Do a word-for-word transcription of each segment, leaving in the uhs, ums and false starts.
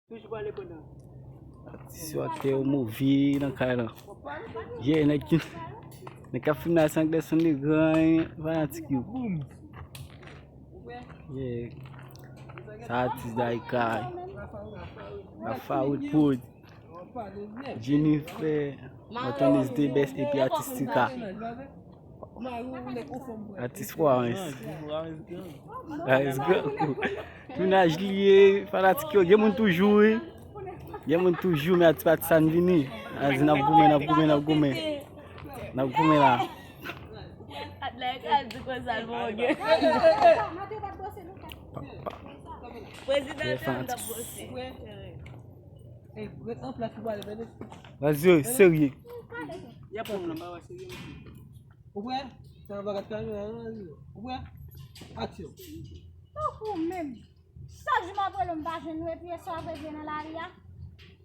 Atis yo, aktè yo, move nan kay lan. Yeah, nèg ki, nèg k ap filme a se Anderson Legrand, fanatik yo. Yeah. Sa atis Dayka. Rafa Wood Prod. Jennifer. Antonis Debes epi atis Tika. Atis Florence. Florence Gran. Tounaj li ye, fanatik yo. Gen moun toujou, wi. Gen moun toujou, men atis pati sa n vini. Ann di n ap goumen, n ap goumen, n ap goumen. N ap goumen la. Atlè ka di konsa l bon gen. Prezidan Trump t ap bwose. Vas-y, serye. Ou wè? Se yon bagay kanmenm, ou wè? Aksyon. Tankou menm. Chak jou m ap rele w, m pa jwenn ou, epi e sa w ap regle nan lari a.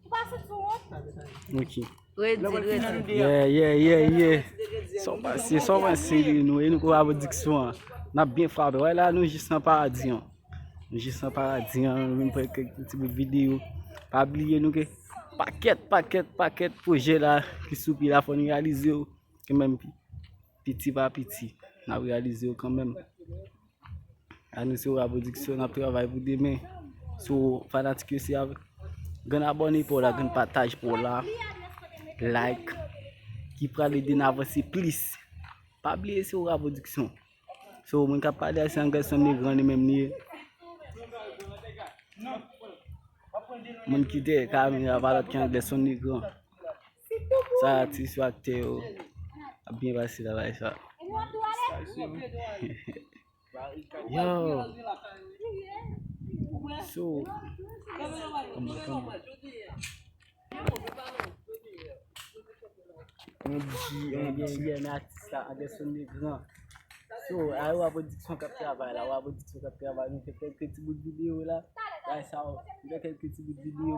Ou pa santi w wont? Ok. Redi, redi. Yeah, yeah, yeah, yeah. Sa w panse, sa w panse de nou? E nou ko Ravo Diksyon an. N ap byen frape. Wè la, nou jis nan paradi an. Nou jis nan paradi an, nou vin pran kèk ti bout videyo. Pa bliye nou ke pakèt, pakèt, pakèt pwojè la ki sou pye la fò nou reyalize yo. Kanmenm pi, piti pa piti, n ap reyalize yo kanmenm. Anonse Ravo Diksyon, n ap travay pou demen. So, fanatik yo, se avèk grenn abòne pa w la, grenn pataj pa w la, like, ki pral ede n avanse plis. Pa bliye se Ravo Diksyon. So, moun k ap pale a se Anderson Legrand li menm li ye. Moun ki dèyè kamera pa lòt ke Anderson Legrand. Sa atis yo, aktè yo ap byen pase la bay sa. Yo. So, kòman, kòman? Andy, Andy, Andy, men atis la, Anderson Legrand. So, a Ravo Diksyon k ap travay la, Ravo Diksyon k ap travay, nou fè kèlke ti bout videyo la. Bay sa, nou fè kèlke ti bout videyo.